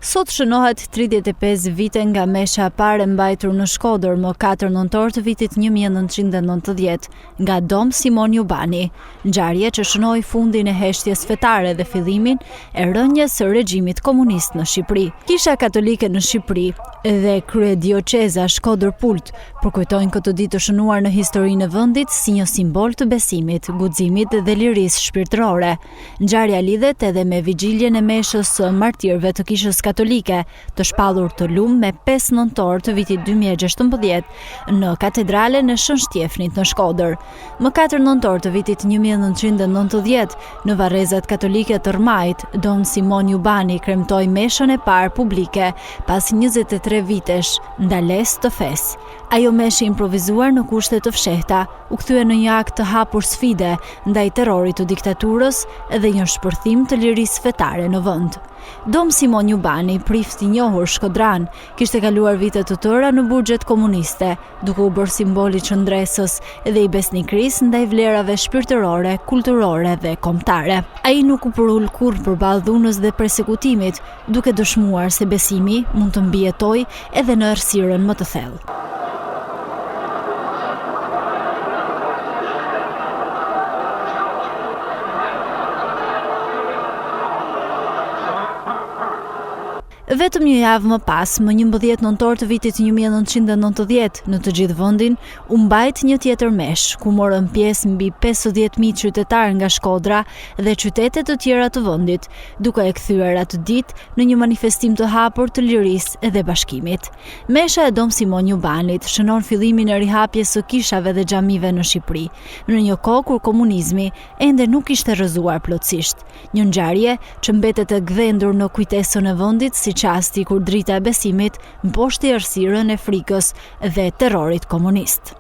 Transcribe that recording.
Sot shënohet 35 vite nga mesha e parë e mbajtur në Shkodër më 4 nëntor të vitit 1990 nga Dom Simon Jubani, ngjarje që shënoi fundin e heshtjes fetare dhe fillimin e rënies së regjimit komunist në Shqipëri. Kisha Katolike në Shqipëri dhe Kryedioqeza Shkodër-Pult përkujtojnë këtë ditë të shënuar në historinë e vendit si një simbol të besimit, guximit dhe lirisë shpirtërore. Ngjarja lidhet edhe me vigjiljen e meshës së martirëve të Kishës Katolike, të shpallur të lum me 5 nëntor të vitit 2016 në Katedralen e Shën Shtjefnit në Shkodër. Më 4 nëntor të vitit 1990, në varrezat katolike të Rrmajit, Don Simon Jubani kremtoi meshën e parë publike pas 23 vitesh ndalesë të fesë. Ajo meshë e improvizuar në kushte të fshehta, u kthye në një akt të hapur sfide ndaj terrorit të diktaturës dhe një shpërthim të lirisë fetare në vend. Dom Simon Jubani, prift i njohur shkodran, kishte kaluar vite të tëra në burgjet komuniste, duke u bërë simbol i qëndresës dhe i besnikërisë ndaj vlerave shpirtërore, kulturore dhe kombëtare. Ai nuk u përul kurrë përballë dhunës dhe persekutimit, duke dëshmuar se besimi mund të mbijetojë edhe në errësirën më të thellë. Vetëm një javë më pas, më 11 nëntor të vitit 1990, në të gjithë vendin, u mbajt një tjetër meshë, ku morën pjesë mbi 50.000 qytetarë nga Shkodra dhe qytete të tjera të vendit, duke e kthyer atë ditë në një manifestim të hapur të lirisë dhe bashkimit. Mesha e Dom Simon Jubanit shënon fillimin e rihapjes së kishave dhe xhamive në Shqipëri, në një kohë kur komunizmi ende nuk ishte rrëzuar plotësisht. Një ngjarje që mbetet e gdhendur në kujtesën e vendit si çasti kur drita e besimit mposhti errësirën e frikës dhe terrorit komunist.